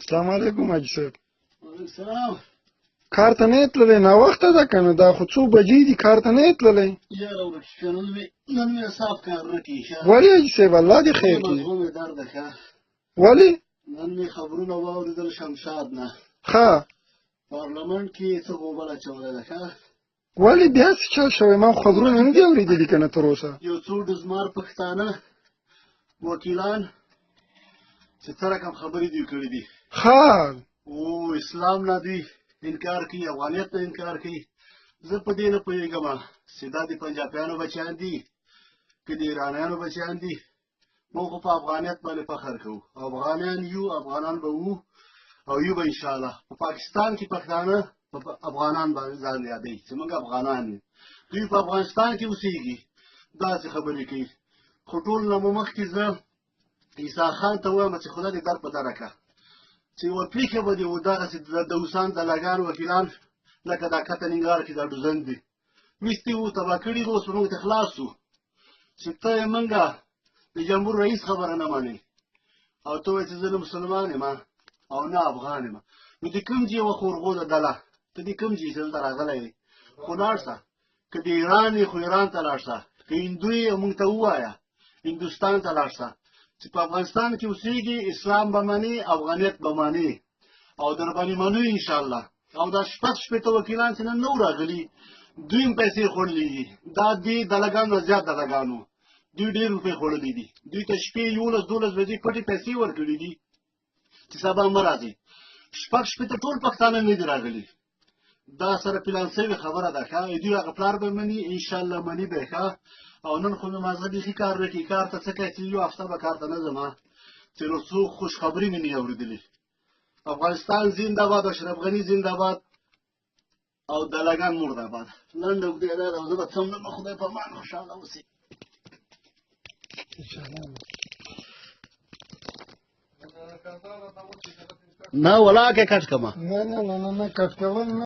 السلام علیکم حاجي صاحب. وعلیکم السلام. کار ته نه تللی؟ ناوخته ده که نه؟ دا خو څو بجې دي، کار ته نه تللی؟ یاره ورک شه، نن مې صاف کار نه کوي ښه. ولې حاجي صاحب؟ الله دې خیر کړي. مزغو مې درد ښه. ولې؟ نن مې خبرونه واورېدل شمشاد نه. ښه. پارلمان کې یې څه غوبل اچولی ده ښه. ولې بیا څه چل شوی؟ ما خو خبرونه نه دي اورېدلي که نه تر اوسه. یو څو ډزمار پښتانه وکیلان چې څه رقم خبرې دوی کړې دي. ښه. او اسلام نه دوی انکار کوي، افغانیت نه انکار کوي. زه په دې نه پوهېږم چې دا د پنجابیانو بچیان دي که د ایرانیانو بچیان دي. موږ خو په افغانیت باندې فخر کوو، افغانان یو، افغانان به وو او یو به انشاءالله. په پاکستان کې پښتانه په افغانان باندې ځان یادوي چې موږ افغانان یو. دوی په افغانستان کې اوسېږي، داسې خبرې کوي. خو ټول نه مو مخکې زه عیسی خان ته وایم چې خدای دې در په دره کړه چې یوه پېښه به دې و دغسې د دوسان دلاګان وکیلان لکه دا کته ننګرهار کې دا ډوزن دي ویستي وو، تباه کړي دي. اوس موږ ته خلاص سو چې ته یې موږ د جمهور رئیس خبره نه منې او ته وایې چې زه نه مسلمان یم او نه افغان یم. نو د کوم ځای یوه خورغو ده دله، ته د کوم ځای دلته راغلی یې؟ خو لاړ شه، که د ایران یې خو ایران ته لاړ شه، که هندو یې موږ ته ووایه هندوستان ته لاړ شه. چې په افغانستان کې اوسېږي اسلام به منې، افغانیت به منې او در باندې منو انشاءالله. او دا 66 وکیلان چې نن نه وو راغلي، دوی هم پیسې خوړلې دي. دا دې دلګانو نه زیات دلګانو دوی ډېر روپۍ خوړلې دي. دوی ته شپې 11 12 بجې پټې پیسې ورکړې دي چې سبا مه راځئ. 66 ټول پښتانه نه دي راغلي. دا سره پلان سوې خبره ده ښه. دوی هغه پلار به مني انشاءالله، مني به ښه. او نن خو مې مازغه بیخي کار نه کوي. کار ته څه کوي چې یو هفته به کار ته نه ځم چې نو څو خوشخبري مې نه اورېدلي. افغانستان زنده باد، اشرف غني زنده باد او دلګان مرده باد. لنډه اوږده یې دا ده، زه به څم نه، خدای په امان، خوشحاله اوسئ. نه ولاکه کټ کما. نه نه نه نه، کټ کول نه.